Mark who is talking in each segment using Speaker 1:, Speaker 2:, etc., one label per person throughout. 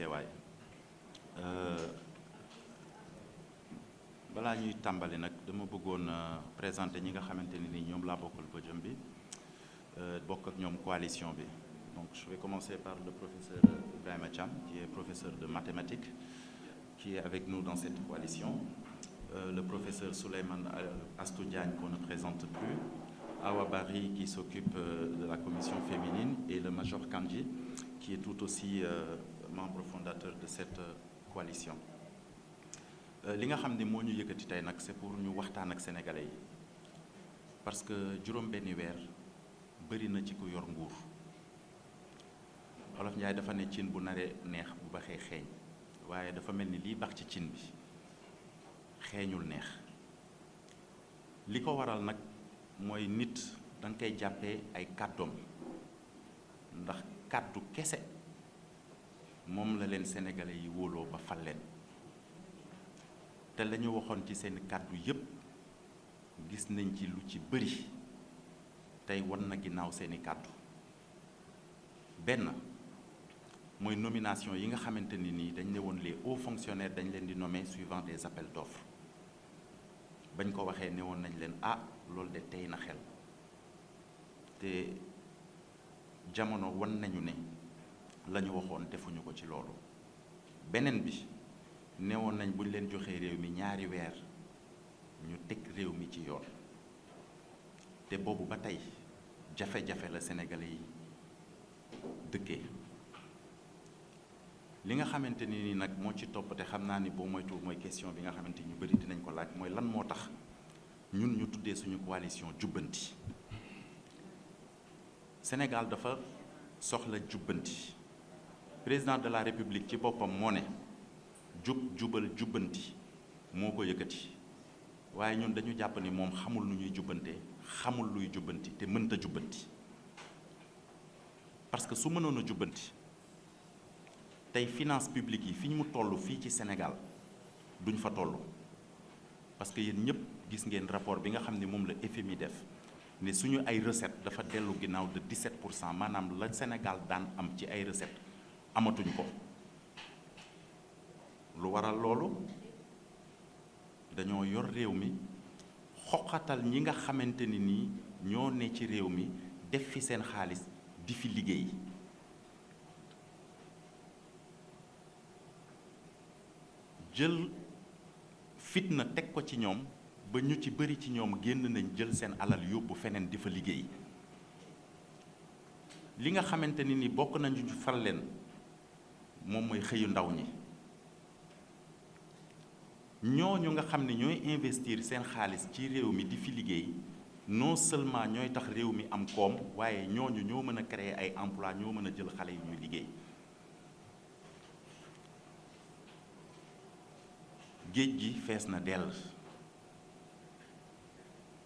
Speaker 1: teewaay balaa ñuy tàmbali nag dama bëggoon présenter ñi nga xamante ne ni ñoom laa bokkal podium bi bokk ak ñoom coalition bi. Donc je vais commencer par le professeur Ibrahima Thiam, qui est professeur de mathématiques, qui est avec nous dans cette coalition. Le professeur Souleymane Astou Diagne, qu'on ne présente plus. Awa Bari, qui s'occupe de la commission féminine, et le Major Kandji, qui est tout aussi membre fondateur de cette coalition. li nga xam ne moo ñu yëkkati tey nag c'est pour ñu waxtaan ak sénégalais yi parce que juróom-benni weer bëri na ci ku yor nguur Wolof Njaay dafa ne cin bu naree neex bu baxee xeeñ waaye dafa mel ni lii bax ci cin bi xeeñul neex li ko waral nag mooy nit danga koy jàppee ay kàddoom ndax kàddu kese moom la leen sénégalais yi wóoloo ba fal leen te la ñu waxoon ci seen kàddu yépp gis nañ ci lu ci bëri tey wan na ginnaaw seeni kàddu benn mooy nomination yi nga xamante ni nii dañ ne woon les hauts fonctionnaires dañ leen di nommer suivant des appels d'offres bañ ko waxee ne woon nañ leen loolu de tey na xel te jamono wan nañu ne la ñu waxoon defuñu ko ci loolu beneen bi newoon nañ buñ leen joxee réew mi ñaari weer ñu teg réew mi ci yoon te boobu ba tey jafe-jafe la sénégalais yi dëkkee li nga xamante ni nag moo ci topp te xam naa ni boo moytu mooy question bi nga xamante ñu bëri dinañ ko laaj mooy lan moo tax ñun ñu tuddee suñu coalition jubbanti Sénégal dafa soxla jubbanti président de la République ci boppam moo ne jubal jubbanti moo ko yëkkati waaye ñun dañu jàpp ni moom xamul nu ñuy jubbantee xamul luy jubbanti te mënta jubbanti parce que su mënoon a jubbanti tey finance publique yi fi ñu mu toll fii ci Sénégal duñ fa toll parce que yéen ñëpp gis ngeen rapport bi nga xam ne moom la FMI def ne suñu ay recettes dafa dellu ginnaaw de 17% maanaam la Sénégal daan am ci ay recettes amatuñ ko lu waral loolu dañoo yor réew mi xoqatal ñi nga xamante ni nii ñoo ne ci réew mi def fi seen xaalis di fi liggéey jël fitna teg ko ci ñoom ba ñu ci bëri ci ñoom génn nañ jël seen alal yóbbu feneen di fa liggéey li nga xamante ni bokk nañu fal leen moom mooy xëyu ndaw ñi ñooñu nga xam ne ñooy investir seen xaalis ci réew mi di fi liggéey non seulement ñooy tax réew mi am koom waaye ñooñu ñoo mën a créer ay emploi ñoo mën a jël xale yi ñuy liggéey géej gi fees na dell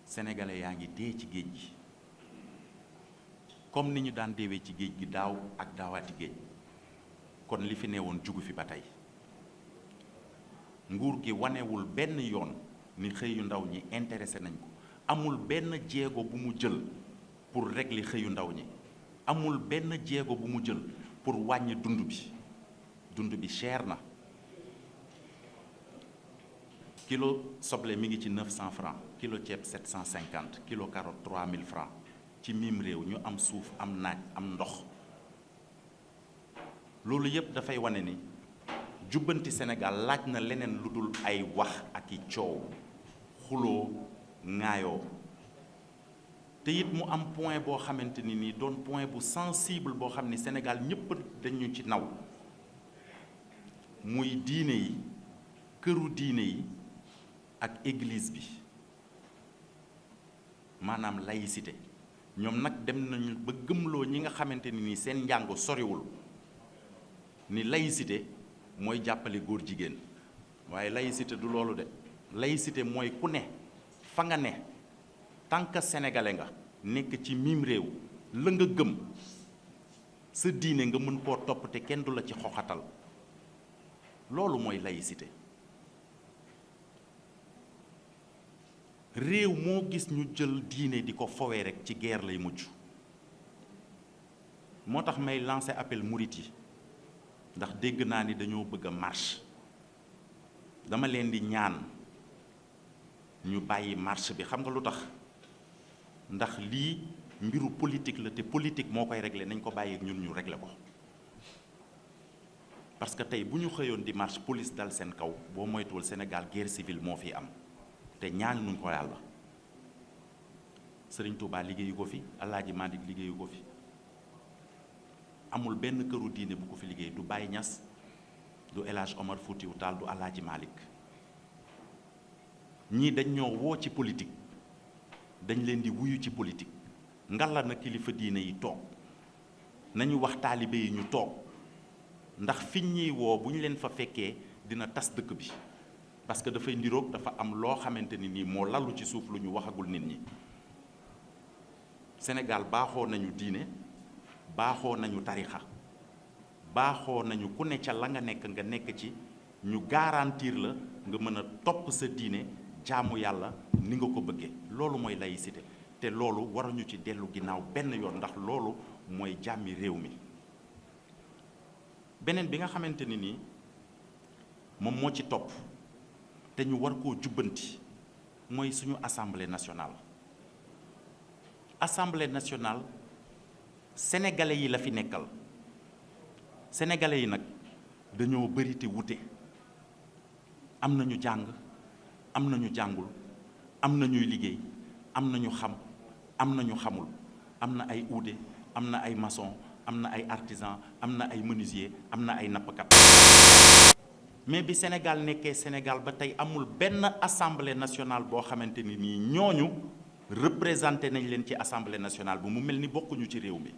Speaker 1: sénégalais yaa ngi dee ci géej gi comme ni ñu daan deewee ci géej gi daaw ak daawaati géej kon li fi newoon jugu fi ba tey nguur gi wanewul benn yoon ni xëyu ndaw ñi intéressé nañ ko amul benn jéego bu mu jël pour régler xëyu ndaw ñi amul benn jéego bu mu jël pour wàññi dund bi cher na kilo soble mi ngi ci 900 francs kilo ceeb 750 kilo carotte 3000 francs ci mim réew ñu am suuf am naaj am ndox loolu yépp dafay wane ni jubbanti Sénégal laaj na leneen lu dul ay wax ak i coow xuloo ŋaayoo te it mu am point boo xamante ni nii doon point bu sensible boo xam ni Sénégal ñépp dañu ci naw muy diine yi këru diine yi ak église bi maanaam laïcité ñoom nag dem nañu ba gëmloo ñi nga xamante ni nii seen njàng soriwul ni laïcité mooy jàppale góor jigéen waaye laïcité du loolu de laïcité mooy ku ne fa nga ne tant que sénégalais nga nekk ci mim réew la nga gëm sa diine nga mën koo topp te kenn du la ci xoxatal loolu mooy laïcité réew moo gis ñu jël diine di ko fowee rek ci guerre lay mujj moo tax may lancer appel murit yi ndax dégg naa ni dañoo bëgg a marche dama leen di ñaan ñu bàyyi marche bi. xam nga lu tax? ndax lii mbiru politique la te politique moo koy régler. nañ ko bàyyi ñun ñu régler ko. parce que tey bu ñu xëyoon di marche police dal seen kaw boo moytuwul Sénégal guerre civile moo fi am te ñaan nuñ ko yàlla. Sëriñ Touba liggéeyu ko fi, Alaaji Malik liggéeyu ko fi, amul benn këru diine bu ko fi liggéey. du Baye Niass, du El Hadj Omar Foutiou Tall, du Alaaji Malik. ñii dañ ñoo woo ci politique, dañ leen di wuyu ci politique. ngalla na kilifa diine yi toog, nañu wax taalibe yi ñu toog, ndax fiñ ñuy woo bu ñu leen fa fekkee dina tas dëkk bi. parce que dafay ndiroog dafa am loo xamante ni nii moo lalu ci suuf lu ñu waxagul nit ñi. Sénégal baaxoo nañu diine, baaxoo nañu tarixa, baaxoo nañu ku ne ca la nga nekk ci, ñu garantir la nga mën a topp sa diine jaamu yàlla ni nga ko bëggee. loolu mooy laïcité te loolu waruñu ci dellu ginnaaw benn yoon, ndax loolu mooy jàmmi réew mi. beneen bi nga xamante ni nii moom moo ci topp te ñu war koo jubbanti mooy suñu assemblée nationale. Assemblée nationale sénégalais yi la fi nekkal. sénégalais yi nag dañoo bëri te wute. am na ñu jàng, am na ñu jàngul, am na ñuy liggéey, am na ñu xam, am na ñu xamul, am na ay uude, am na ay maçon, am na ay artisan, am na ay menuisier, am na ay nappkat. mais bi Sénégal nekkee Sénégal ba tey amul benn assemblée nationale boo xamante ni nii ñooñu représenté nañ leen ci assemblée nationale bi mu mel ni bokkuñu ci réew mi.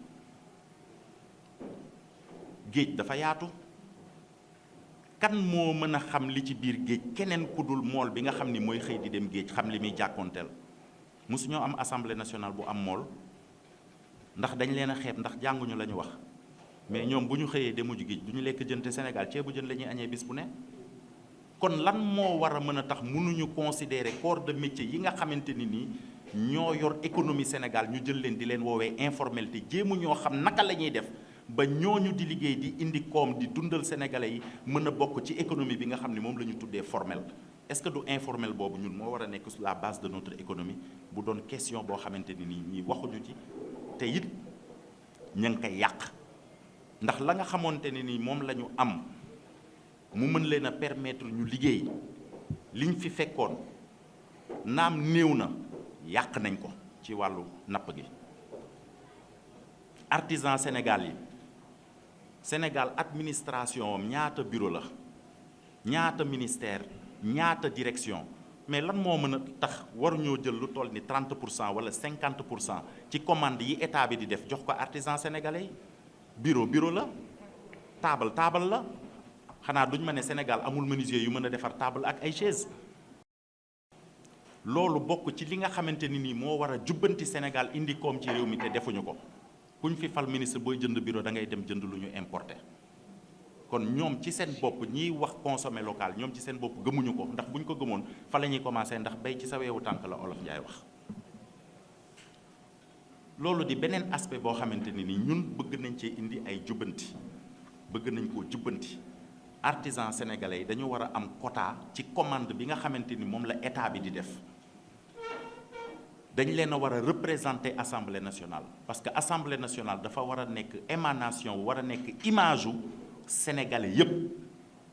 Speaker 1: géej dafa yaatu. kan moo mën a xam li ci biir géej keneen ku dul mool bi nga xam ni mooy xëy di dem géej xam li muy jàkkoonteel. mosu ñoo am assemblée nationale bu am mool ndax dañ leen a xeeb ndax jànguñu la ñu wax. mais ñoom bu ñu xëyee demuñu géej du ñu lekk jën te Sénégal ceebu jën la ñuy añee bis bu ne. kon lan moo war a mën a tax mënuñu considérer corps de métier yi nga xamante ni nii ñoo yor économie Sénégal ñu jël leen di leen woowee informel te jéemu ñoo xam naka la ñuy def ba ñooñu di liggéey di indi koom di dundal sénégalais yi mën a bokk ci économie bi nga xam ne moom la ñu tuddee formel. est-ce que du informel boobu ñun moo war a nekk sur la base de notre économie bu doon question boo xamante ni nii ñii waxuñu ci te it ña ngi koy yàq. ndax la nga xamante ne ni moom la ñu am mu mën leen a permettre ñu liggéey liñ fi fekkoon naam néew na yàq nañ ko ci wàllu napp gi. artisan Sénégal yi Sénégal administration am ñaata bureau la ñaata ministère ñaata direction mais lan moo mën a tax waruñoo jël lu toll ni 30% wala 50% ci commande yi état bi di def jox ko artisan sénégalais yi. bureau la, table la. xanaa duñ ma ne Sénégal amul menuisier yu mën a defar table ak ay chaise. loolu bokk ci li nga xamante ni nii moo war a jubbanti Sénégal indi koom ci réew mi te defuñu ko. kuñ fi fal ministre booy jënd bureau da ngay dem jënd lu ñu importé. kon ñoom ci seen bopp ñiy wax consommer local ñoom ci seen bopp gëmuñu ko ndax buñ ko gëmoon fa la ñuy commencé ndax bay ci sa weewu tànk la olof Njaay wax. loolu di beneen aspect boo xamante ni ni ñun bëgg nañ cee indi ay jubbanti bëgg nañ koo jubbanti. artisan sénégalais yi dañu war a am quota ci commande bi nga xamante ni moom la état bi di def. dañ leen a war a représenter assemblée nationale parce que assemblée nationale dafa war a nekk émanation war a nekk image u sénégalais yépp.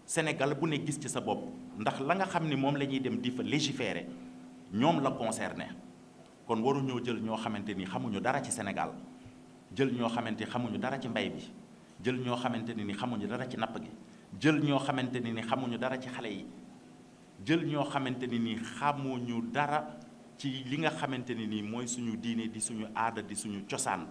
Speaker 1: Sénégal bu ne gis ci sa bopp ndax la nga xam ni moom la ñuy dem di fa légiférer ñoom la concerné. kon waruñoo jël ñoo xamante ni xamuñu dara ci Sénégal jël ñoo xamante ni xamuñu dara ci mbay bi jël ñoo xamante ni xamuñu dara ci napp gi jël ñoo xamante ni xamuñu dara ci xale yi jël ñoo xamante ni xamuñu dara ci li nga xamante ni mooy suñu diine di suñu aada di suñu cosaan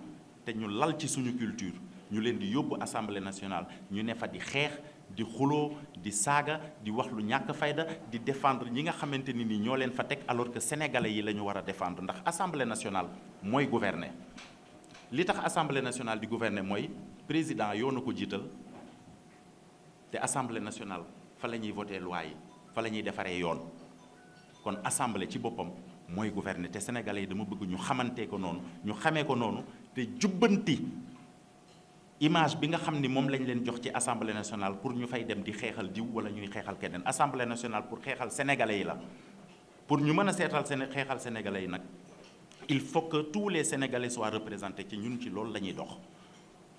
Speaker 1: te ñu lal ci suñu culture ñu leen di yóbbu assemblée nationale ñu ne fa di xeex di xuloo di saaga di wax lu ñàkk fayda di défendre ñi nga xamante ni ñoo leen fa teg alors que sénégalais yi la ñu war a défendre ndax assemblée nationale mooy gouverner. li tax assemblée nationale di gouverner mooy président yoo na ko jiital te assemblée nationale fa la ñuy voter loi yi fa la ñuy defaree yoon kon assemblée ci boppam mooy gouverner te sénégalais yi dama bëgg ñu xamante ko noonu ñu xamee ko noonu te jubbanti image bi nga xam ni moom lañ leen jox ci assemblée nationale pour ñu fay dem di xeexal diw wala ñuy xeexal keneen. Assemblée nationale pour xeexal sénégalais yi la. Pour ñu mën a seetal xeexal sénégalais yi nag il faut que tous les sénégalais soient représentés ci ñun ci loolu la ñuy dox.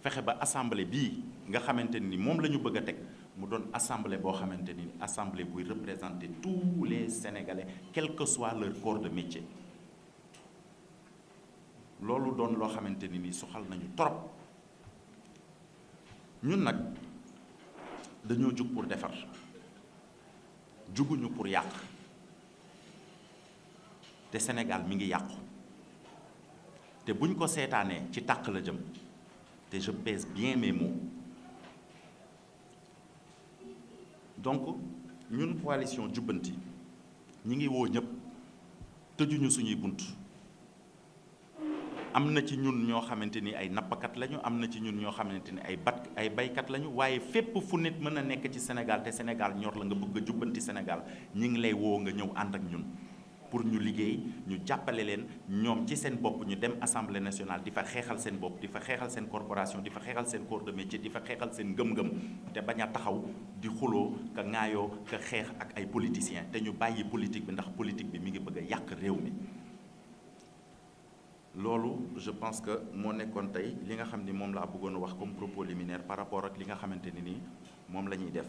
Speaker 1: fexe ba assemblée bii nga xamante ni moom la ñu bëgg a teg mu doon assemblée boo xamante ni assemblée buy représenter tous les sénégalais quel que soit leur corps de métier. loolu doon loo xamante ni soxal nañu trop. ñun nag dañoo jug pour defar juguñu pour yàq te Sénégal mi ngi yàqu te buñ ko seetaanee ci tàq la jëm te je pèse bien mes mots. Donc ñun coalition jubbanti ñi ngi woo ñëpp tëjuñu suñuy bunt. am na ci ñun ñoo xamante ni ay nappakat lañu, am na ci ñun ñoo xamante ni ay baykat lañu, waaye fépp fu nit mën a nekk ci Sénégal te Sénégal ñor la nga bëgg a jubbanti Sénégal ñi ngi lay woo nga ñëw ànd ak ñun pour ñu liggéey ñu jàppale leen ñoom ci seen bopp ñu dem assemblée nationale di fa xeexal seen bopp di fa xeexal seen corporation di fa xeexal seen corps de métier di fa xeexal seen ngëm-ngëm te bañ a taxaw di xuloo ka ŋaayoo ka xeex ak ay politiciens te ñu bàyyi politique bi ndax politique bi mi ngi bëgg a yàq réew mi. loolu je pense que moo nekkoon tey li nga xam ni moom laa bëggoon wax comme propos liminaire par rapport ak li nga xamante ni nii moom la ñuy def.